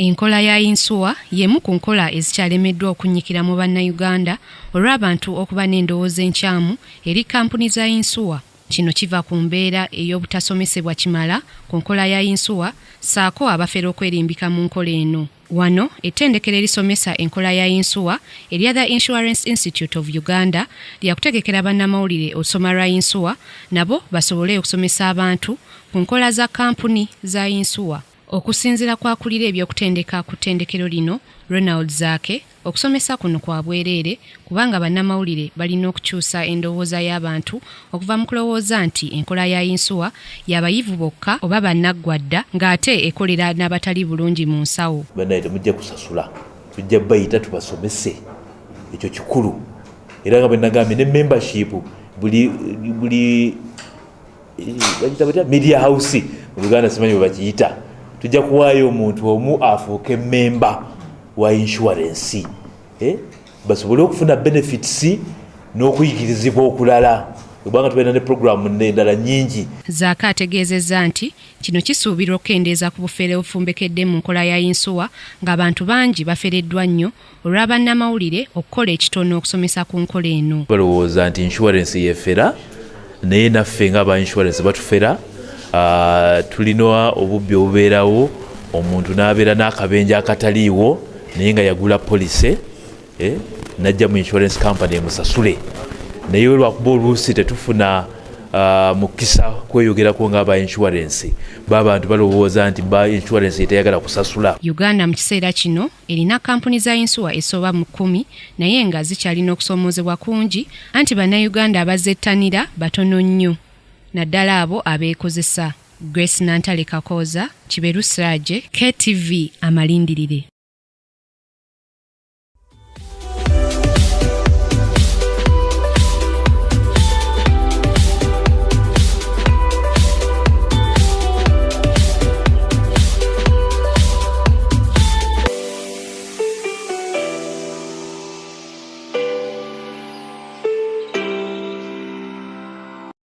Enkola ya yinsuwa y'emu ku nkola ezikyalemeddwa okunnyikira mu Bannayuganda olw'abantu okuba n'endowooza enkyamu eri kkampuni za yinsuwa. Kino kiva ku mbeera ey'obutasomesebwa kimala ku nkola ya yinsuwa ssaako abafera okwerimbika mu nkola eno. Wano ettendekero erisomesa enkola ya yinsuwa erya The Insurance Institute of Uganda lyakutegekera bannamawulire olusoma lwa yinsuwa nabo basobole okusomesa abantu ku nkola za kkampuni za yinsuwa. Okusinziira ku akulira eby'okutendeka ku ttendekero lino, Ronald Zaake, okusomesa kuno kwa bwereere kubanga bannamawulire balina okukyusa endowooza y'abantu okuva mu kulowooza nti enkola ya yinsuwa ya bayivu bokka oba bannaggwadda ng'ate ekolera n'abatali bulungi mu nsawo. Bannaye temujja kusasula, tujja bayita tubasomese, ekyo kikulu. Era nga bwe nagambye ne membership buli buli bagiyita batya media house mu Luganda simanyi bwe bakiyita, tujja kuwaayo omuntu omu afuuke memba wa insurance basobole okufuna benefits n'okuyigirizibwa okulala, kubanga tubeera ne programu endala nnyingi. Zaake ategeezezza nti kino kisuubirwa okukendeeza ku bufere obufumbekedde mu nkola ya yinsuwa ng'abantu bangi bafereddwa nnyo olwa bannamawulire okukola ekitono okusomesa ku nkola eno. Balowooza nti insurance yefera, naye naffe ng'aba insurance batufera. Tulina obubbi obubeerawo, omuntu n'abeera n'akabenje akataliiwo naye nga yagula policy, najja mu insurance company emusasule, naye lwakuba oluusi tetufuna mukisa kweyogerako ng'aba insurance. Babantu balowooza nti ba insurance etayagala kusasula. Uganda mu kiseera kino erina kampuni za yinsuwa esoba mu 10, naye nga zikyalina okusoomoozebwa kungi anti Bannayuganda abazettanira batono nnyo, naddala abo abeekozesa. Grace Nantale Kakooza, Kiberu Siraje, KTV Amalindirire.